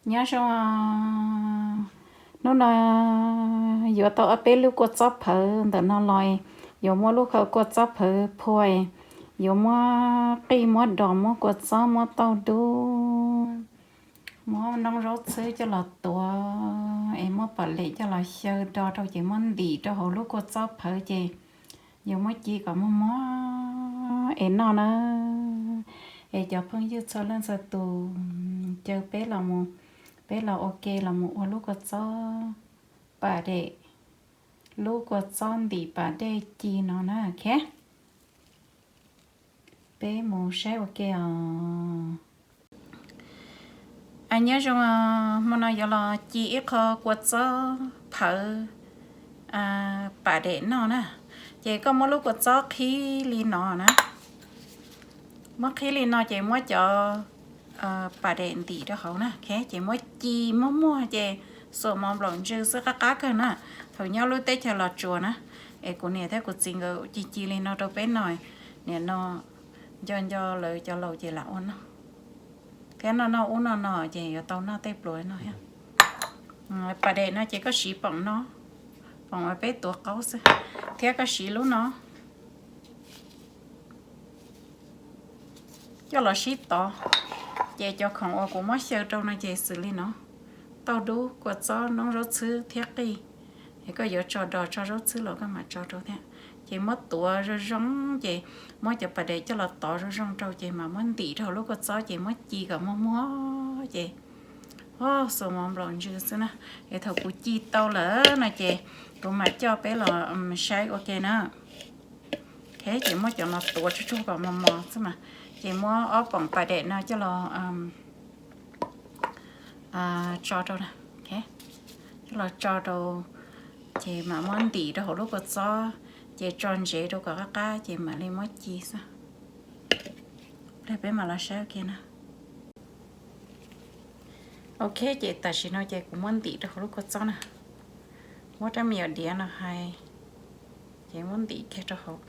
Nyob zoo, hnub no yuav tau ob peb lub kua txob phawv ntawm no los, yuav muab lub kua txob phawv phua, yuav muab qij muab dos muab kua txob muab tauj dub, muab noob zaub txhwb coj los tuav es muab pam lem coj los xyaw do rau ces muab ntim rau hauv lub kua txob phawv ces yuav muab ci kom muag muag es noj na. Es cov phooj ywg txhua leej txhua tus, caw peb los mus, peb los ua ke los mus ua lub kua txob pas dej, lub kua txob ntim pas dej ci no na, ok. Peb mus saib ua ke os. Nyob zoo, hmo no yuav los ci ib qho kua txob phawv pas dej noj na. Ces koj muab lub kua txob qhib li no na. Muab qhib li no ces muab cov pas dej ntim rau hauv na, ces muab ci muag muag ces xuas mov nplaum ntsw xwb, qab qab kawg na. Thaum nyob lub teb chaws Los Tsuas na, es kuv niam thiab kuv txiv nkawd ci ci li no rau peb noj, nim no nco nco lawv cov laus ces lam ua noj. Thiab noj noj ub noj no ces yuav tau noj tej pluas no thiab. Pas dej no ces koj siv poom no, poom uas peb tuav qaub xwb, thiab koj siv lub no coj los sib tov. Ces cov khoom uas kuv muab xyaw rau no ces xws li no: tauj dub, kua txob, noob zaub txhwb thiab qij. Es koj yuav tso dos tso zaub txhwb los koj mam tso rau thiab. Ces muab tuav zoo zoo ces muab cov pas dej coj los tov zoo zoo rau ces mam muab ntim rau hauv lub kua txob ces muab ci kom muag muag ces, o, xuas mov nplaum ntsw xwb na. Es thaum kuv ci tau lawm no ces kuv mam coj peb los saib ua ke na. Ok, ces muab cov no tuav tsuag tsuag kom mos mos xwb mas. Ces muab ob poom pas dej no coj los tso rau, coj los tso rau, ces mam muab ntim rau hauv lub kua txob, ces tso ntsev rau kom qab qab ces mam li muab ci xwb. Peb mam los saib ua ke na. Ok, ces tam sim no ces kuv muab ntim rau hauv lub kua txob na. Muab rab me nyuam diav no hais, ces muab ntim kiag rau hauv.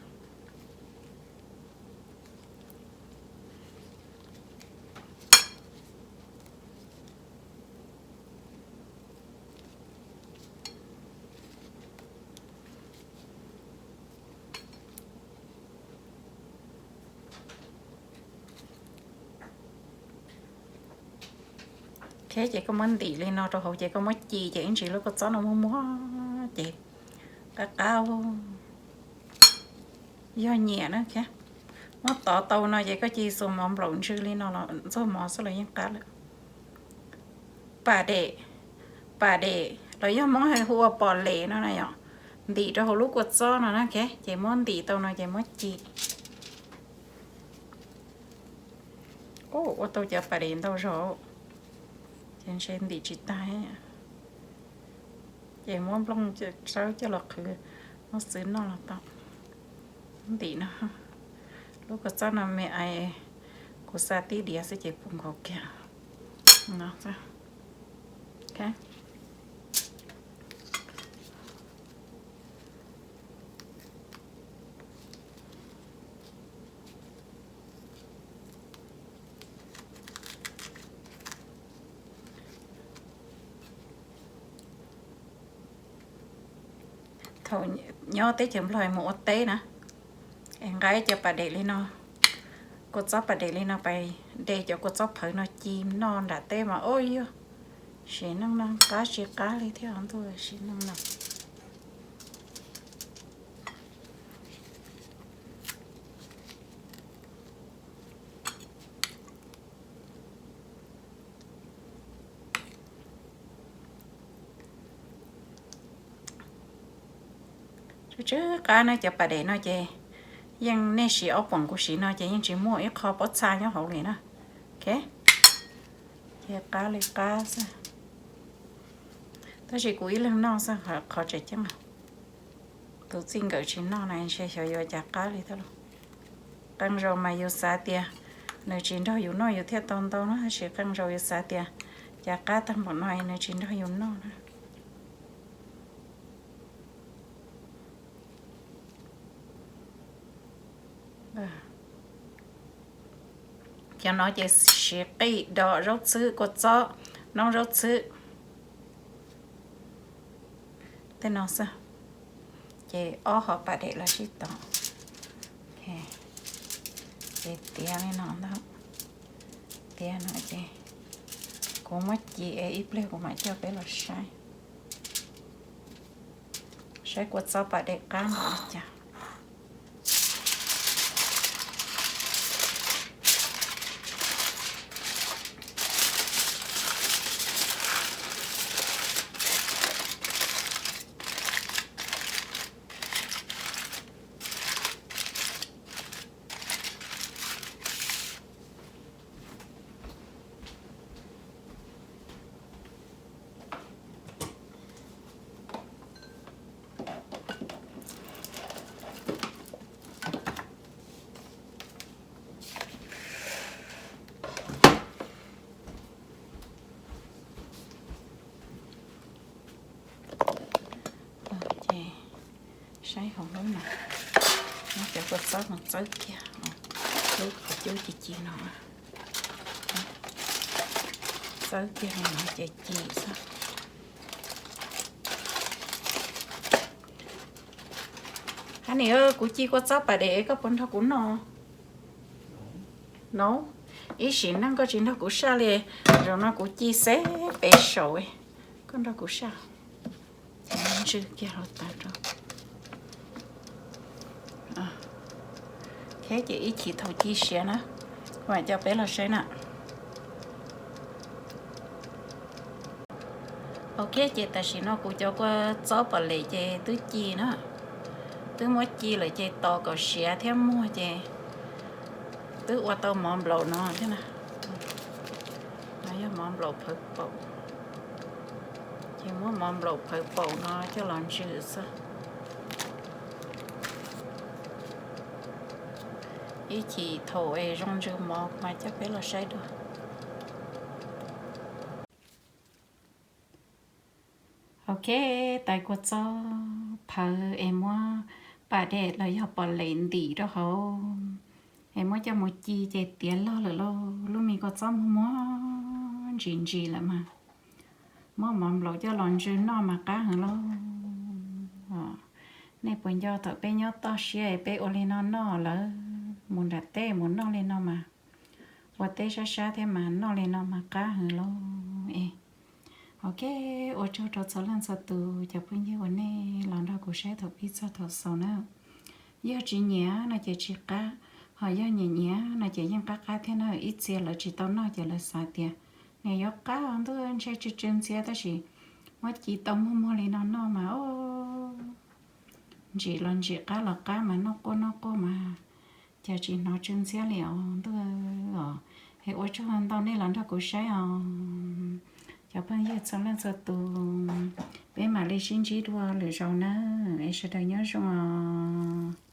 Ok, ces koj muab ntim li no rau hauv ces koj muab ci ces ib ntsis lub kua txob no muag muag ces qab qab, yog nyiam na. Muab tov tau no ces koj ci xuas mov nplaum ntsw li no los ntxuag mov xwb los yeej qab lawm. Pas dej, pas dej los yog Hmoob hais hu ua pom lem no na yom, ntim rau hauv lub kua txob no na. Ces muab ntim tau no ces muab ci. Ua tau cov pas dej ntau zog, ces ntshe ntim tsis tag. Ces muab nplooj tsawb coj los qhwv, muab xwb noj los tau. Ntim no, lub kua txob no me ais, kuv xa tib diav xwb ces puv nkaus kiag no. Thaum nyob teb chaws Nplog mus ua teb na, es nqa cov pas dej li no, kua txob pas dej li no pais de cov kua txob phawv no ci noj nram teb mas ua yog sim neej no qab tsis qab li thiab ntuj, sim neej no. Tsw tsw qab na, cov pas dej no ces yeej nej siv ob poom kuv siv no ces yeej tsis muaj ib qho pob txha nyob hauv li na. Ok, ces qab li qab xwb. Tab sis kuv ib leeg noj xwb, qhov tseem ceeb tus txij nkawm tsis noj na ntshe xyov yuav cas qab li thiab lauj. Qee zaus mas yus xav tias nws tsis nrog yus noj yus thiaj tau ntau na, tab sis qee zaus yus xav tias cas qab tag npaum no es nws tsis nrog yus noj na. Cov no ces siv qij, dos, zaub txhwb, kua txob, Noob zaub txhwb tej no xwb, ces ob hom pas dej los sib tov, ces tiav li no ntag. Tiav no ces kuv muab ci es ib pliag kuv mam coj peb los saib, saib kua txob pas dej qab npaum li cas. Ces saib hauv lub no, muab cov kua txob no txawb kiag, lub qhov cub ci ci no, txawb kiag li no ces ci xwb. Hab nis, kuv ci kua txob pas dej, koj puas nrog kuv noj? No, ib sim neej koj tsis nrog kuv saj li, zaum no kuv ci xeb pem saum, koj nrog kuv saj. Ntsw kiag hauv tas rau. Ces ib chim thaum ci siav na, kuv mam coj peb los saib na. Ok, ces tam sim no kuv cov kua txob pom lem ces twb ci na, twb muab ci lawm ces tos kom siav thiab muag ces twb ua tau mov nplaum no thiab na. No yog mov nplaum phawv paum, ces muab mov nplaum phawv paum no coj los ntsw xwb. Ib chim thaum es zoo ntsw mov mas coj peb los saib dua. Ok, tais kua txob phawv es muab pas dej los yog pom lem ntim rau hauv, es muab coj mus ci ces tiav log lawm lauj. Lub me kua txob muag muag ntsim ntsim lawm mas muab mov nplaum coj los ntsw noj mas qab heev lauj. Nej puas nco thaum peb nyob toj siab peb ua li no noj lawm, mus nram teb mus noj li no mas ua teb sab sab thiab mas noj li no mas qab heev lauj. Ok, ua tsaug rau txhua leej txhua tus cov phooj ywg uas nej los nrog kuv saib thaum pib txog thaum xaus na. Yog tsis nyiam no ces tsis qab, ho yog nyiam nyiam no ces yeej qab qab thiab na. Ib txhia lawv tsis tau noj ces lawv xav tias nws yuav qab ntuj ntshe tsw tsw ntxhiab, tab sis muab ci tau muag muag li no noj mas ntsim los ntsim qab los qab mas noj quaj noj quaj mas cas tsis hnov tsw ntxhiab li os ntuj os. Es ua tsaug ntau nej los nrog kuv saib os cov phooj ywg txhua leej txhua tus, peb mam li sib ntsib dua lwm zaus na, es sawv daws nyob zoo os.